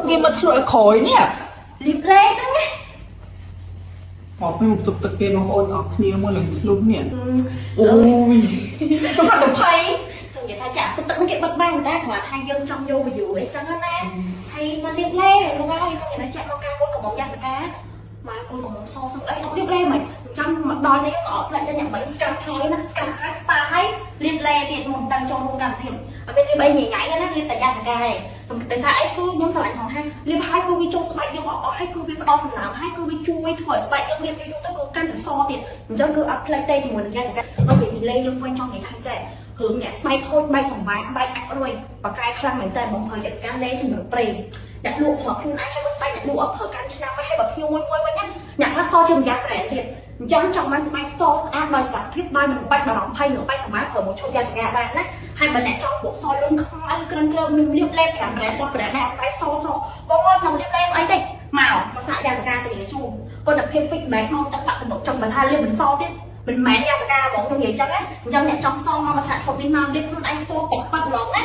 គេមកធ្លុះឲ្យក្រោយនេះ លាបលេហ្នឹងណា មកពេលមកទប់ទឹកគេបងប្អូនអរគ្នាមើលឡើងធ្លុះនេះអូយខ្ញុំហាត់ទៅភ័យ ចង់និយាយថាចាក់ទឹកទឹកហ្នឹងគេបិទបានតែគ្រាន់ថាយើងចង់យក view អីចឹងណាហើយមកលាបលេមកហើយចង់និយាយថាចាក់មកការកូនកំមុំយ៉ាសកាមកកូនកំមុំសសឹងអីអត់លាបលេមិនអញ្ចឹងមកដល់នេះក៏អត់ផ្លែដល់អ្នកមិនស្កាត់ហើយណាស្កាត់ហើយស្ប៉ាហើយលាបលេទៀតមុនតាំងចូលរួមកម្មវិធីអត់មានលាបអីញ៉ៃញ៉ៃណាលាបតែយ៉ាសកាឯងសំដោយសារអីគឺខ្ញុំស្រឡាញ់ហងហាលាបហើយគឺវាចូលស្បែកយើងអត់អស់ហើយគឺវាផ្ដល់សំណើមហើយគឺវាជួយធ្វើឲ្យស្បែកយើងលាបយូរៗទៅគឺកាន់តែសទៀតអញ្ចឹងគឺអត់ផ្លែទេជាមួយនឹងយ៉ាសកាមកនិយាយពីលេយើងវិញចង់និយាយថាចេះ រឿងអ្នកស្បែកខូចបែកសម្បាបែកអាក់រុយបកកែខ្លាំងមែនតើមកប្រើកសិកម្មលេជំនឿព្រេងអ្នកលក់ប្រើខ្លួនឯងហើយបើស្បែកអ្នកលក់អត់ប្រើកាន់ឆ្នាំហើយបើភៀវមួយមួយវិញណាអ្នកខ្លះសជាម្យ៉ាងប្រែទៀតអញ្ចឹងចង់បានស្បែកសស្អាតដោយសុខភាពដោយមិនបាច់បារម្ភភ័យរឿងបែកសម្បាប្រើមួយឈុតយ៉ាសកាបានណាហើយបើអ្នកចង់បុកសលឿនខ្មៅក្រិនក្រើមនឹងលាបលេ5ប្រែ10ប្រែដែរអត់បែកសសបងអើយនឹងលាបលេស្អីទេមកមកសាកយ៉ាសកាទៅជូនគុណភាព feedback មកទឹកបាក់ទំនុកចង់បើថាលាបមិនសទៀត មិនមែនយ៉ាសកាហ្មងខ្ញុំនិយាយចឹងណាអញ្ចឹងអ្នកចង់សងមកភាសាឈប់នេះមកលាបខ្លួនឯងផ្ទាល់ប៉ិតប៉ិតហ្មងណា